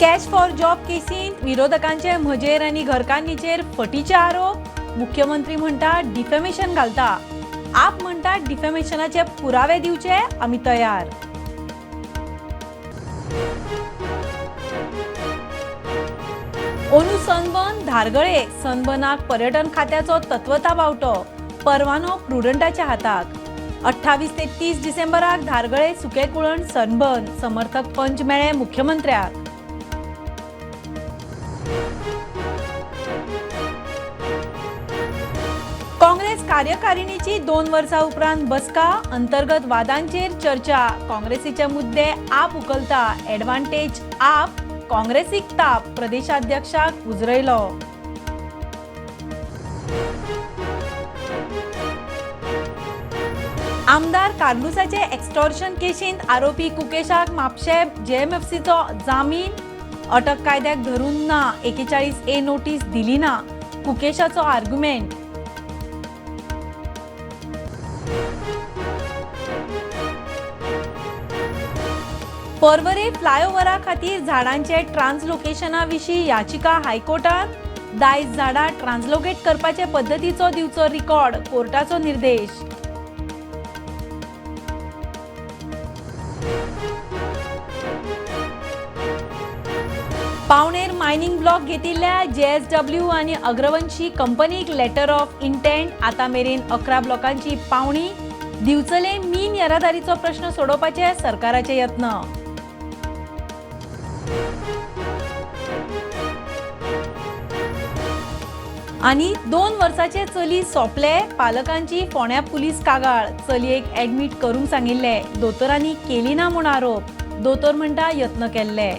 Cash for job केसींत विरोधकांचे म्हजेर आनी घरकान्नीचेर फटीचे आरोप. मुख्यमंत्री म्हणटा डिफेमेशन घालता. आप म्हणटा डिफेमेशनाचे पुरावे दिवचे, आमी तयार. अंदू सनबर्न धारगळे. सनबर्नाक पर्यटन खात्याचो तत्वता बावटो. परवानो प्रुडंटाच्या हाताक. 28 ते 30 डिसेंबराक धारगळे सुके कुळण सनबर्न. समर्थक पंच मेळे मुख्यमंत्र्याक. काँग्रेस कार्यकारिणीची 2 वर्सां उपरांत बसका. अंतर्गत वादांचेर चर्चा. काँग्रेसीचे मुद्दे आप उखलता. एडवांटेज आप, काँग्रेसीक ताप. प्रदेशाध्यक्षाक उजरयलो. आमदार कार्लुसाचे एक्स्टॉर्शन केशींत आरोपी कुकेशाक म्हापशें जेएमएफसीचो जामीन. अटक कायद्याक धरून ना, 41ए नोटीस दिली ना, कुकेशाचो आर्ग्युमेंट. पर्वरे फ्लायओव्हरा खातीर झाडांचे ट्रान्सलोकेशना विशीं याचिका हायकोर्टात. दायज झाडां ट्रान्सलोकेट करपाचे पद्दतीचो दिवचो रिकॉर्ड, कोर्टाचो निर्देश. पावणेर मायनिंग ब्लॉक घेतिल्ल्या जेएसडब्ल्यू आनी अग्रवंशी कंपनीक लेटर ऑफ इंटेंट. आतां मेरेन 11 ब्लॉकांची पावणी. दिवचले मीन येरादारीचो प्रश्न सोडोवपाचे सरकाराचे यत्न. आनी 2 वर्साचे चली सोंपले, पालकांची फोंड्या पुलीस कागाळ. चलयेक ऍडमीट करूंक सांगिल्ले, दोतोरांनी केली ना म्हूण आरोप. दोतोर म्हणटा यत्न केल्ले.